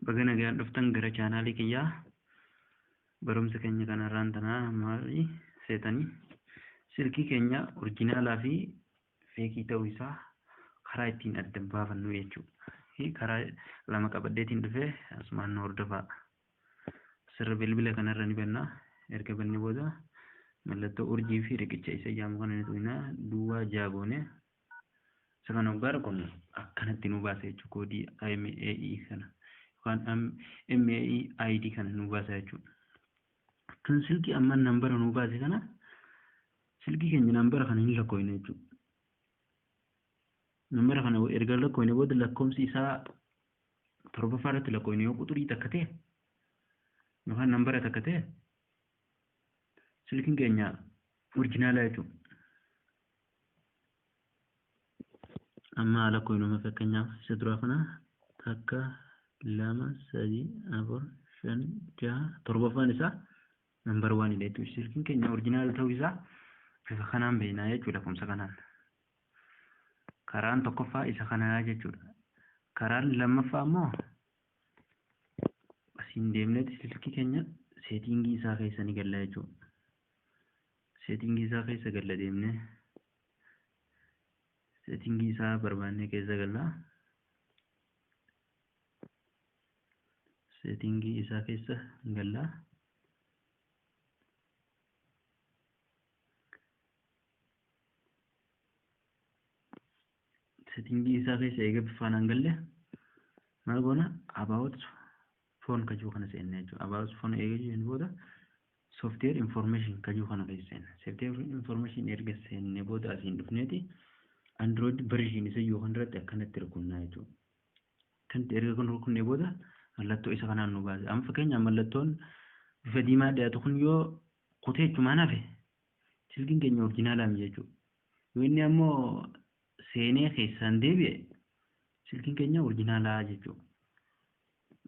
Baga nagaan dhuftan gara chaanaalii kiyyaa. Barumsa keenya kanarraan tanaa maali seetanii silkii keenya orijinaalaa fi feekii ta'uu isaa karaa ittiin adda baafannu jechuudha. Karaa lama qabadheetiin dhufee asumaan nu hordofaa. Sirra bilbila kanarra ni banna. Erga banne booda mallattoo urjii fi riqicha isa jedhamu kana ni tuqna. Duwwaa ja'a goone. Isa kana hoggaa rukunnu akkanatti nu baasa jechuudha. Koodii IMAE kana yookaan MAE ID kana nu baasa jechuudha. Tun silkii amma nambara nu baase kana silkii keenya nambara kana hin lakkoofne jechuudha. Nambara kana erga lakkoofne booda lakkoofsi isaa torbaffaa irratti lakkoofne yoo quxurii takka ta'e yookaan nambara takka ta'e silkiin keenya orijinaala jechuudha. Amma haala lakkoofnuma fakkeenyaaf isa duraa kana 1, 2, 3, 4, 5, 6, torbaffaan isaa nambar waanidha jechuudha. Silkiin keenya orijinaala ta'uu isaa bifa kanaan beeknaa jechuudha lakkoofsa kanaan. Karaan tokkoffaa isa kanaa jechuudha. Karaan lammaffaa immoo asiin deemneeti silkii keenya seetingii isaa keessa ni galla jechuudha. Seetingii isaa keessa galla deemnee seetingii isaa barbaannee keessa galla. Seetingii isaa keessa galla. Seetingii isaa keessa eega bifaanaan galle maal goona? About phone kajuu kana seenne jechuudha. About phone eega jennu booda software information kajuu kana keessa seenna. Software information erga seenne booda asiin dhufneeti Android version isa yoo kanarratti akkanatti rukunnaa jechuudha. Kanatti erga kun rukunnee booda mallattoo isa kanaan nu baase. Amma fakkeenyaaf mallattoon bifa diimaa dhiyaatu kun yoo kutee jechumaan hafe silkiin keenya orijinaalaa miti jechuudha. Yoo inni ammoo seenee keessaan deebi'e silkiin keenya orijinaalaa jechuudha.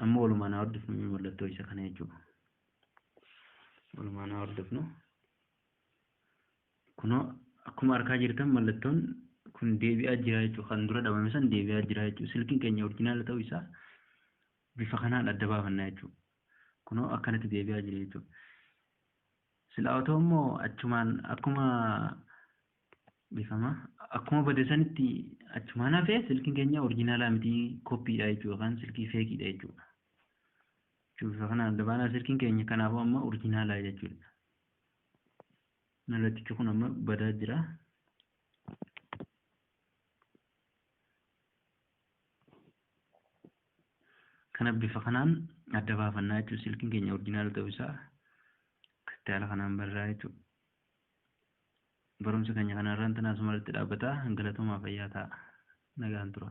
Amma walumaan haa hordofnu mallattoo isa kana jechuudha. Walumaan haa hordofnu. Kunoo akkuma argaa jirtan mallattoon kun deebi'aa jira jechuudha. Kan dura dhabame san deebi'aa jira jechuudha. Silkiin keenya orijinaala ta'uu isaa bifa kanaan adda baafanna jechuudha. Kunoo akkanatti deebi'aa jira jechuudha. Silaa otoo immoo achumaan akkuma bifama akkuma bade sanitti achumaan hafe silkiin keenya orijinaalaa miti, koppiidha jechuudha yookaan silkii feekiidha jechuudha. Bifa kanaan adda baanaa silkiin keenya kanaafuu amma orijinaalaa jechuudha. Mallattichi kun amma badaa jira. Kana bifa kanaan adda baafannaa jechuudha. Silkiin keenya orijinaala ta'uu isaa akkasitti haala kanaan barraa jechuudha. Barumsa keenya kanarraan tanaas malatti dhaabbata. Galatoomaa, fayyaa ta'a. Nagaan tura.